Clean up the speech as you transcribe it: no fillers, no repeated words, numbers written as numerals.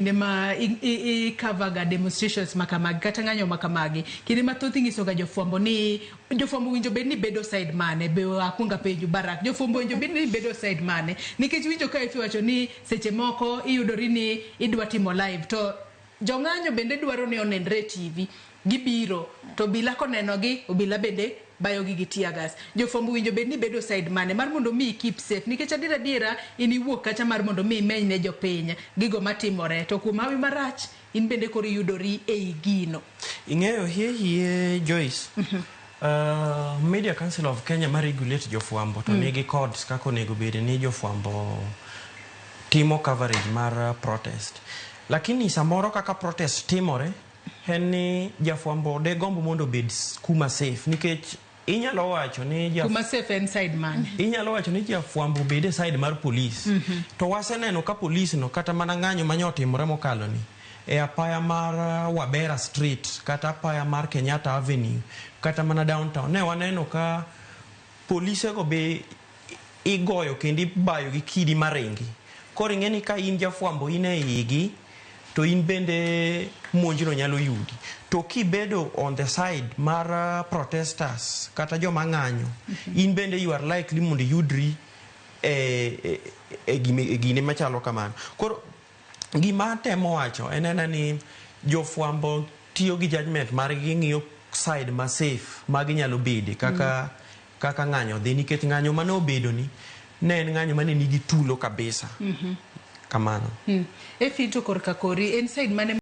Kinde ma i cover ga demonstrations makamagi kata ng'anyo makamagi, kinde mathoth inyiso ga jofwambo ni jofwambo winjo bed ni bedo side mane. Be akwongo apenjo Barak, jofwambo winjo bed ni bedo side mane? Nikech winjo ka Efi wacho ni seche moko iyudori ni idwa timo live to jong'anyo bende dwaro ni onenre e TV, gibiro to obila konenogi, obila bende bayogi gi tear gas. Jofwambo winjo bed ni bedo side mane mar mondo mi keep safe? Nikech adiera adiera in iwuok kacha mar mondo mi imeny ne jopiny gigo matimore, to kuom hawi marach in bende koro iyudori ei gino. Ing'eyo hie hie, Joyce, Media Council of Kenya ma regulate jofwambo to nigi codes kaka onego bed ni jofwambo timo coverage mar protest. Lakini samoro kaka protest timore en ni jafwambo de gombo mondo obed kuma safe, nikech inyalo wacho ni kuma safe en side mane? Inyalo wacho ni jafwambo obed e side mar polis, to waseneno ka polis no kata mana ng'anyo manyo otimore mokalo ni e apaya mar Wabera Street kata apaya mar Kenyatta Avenue kata mana downtown, ne waneno ka polisego be igoyo kendo ibayo gi kidi maringi. Koro ing'e ni ka in jafwambo in e igi to in bende monjno nyalo yudi. To kibedo on the side mar protesters kata joma ng'anyo, in bende you are likely mondo iyudri e gine machalo kamano. Koro gima atemo wacho en ena ni jofwambo tiyo gi judgment margi, ging'iyo side ma safe ma ginyalo bede kaka ng'anyo dhi, nikech ng'anyo mane obedo ni ne en ng'anyo mane nigi tulo kabisa kamano. Efi, to korka kori en side mane?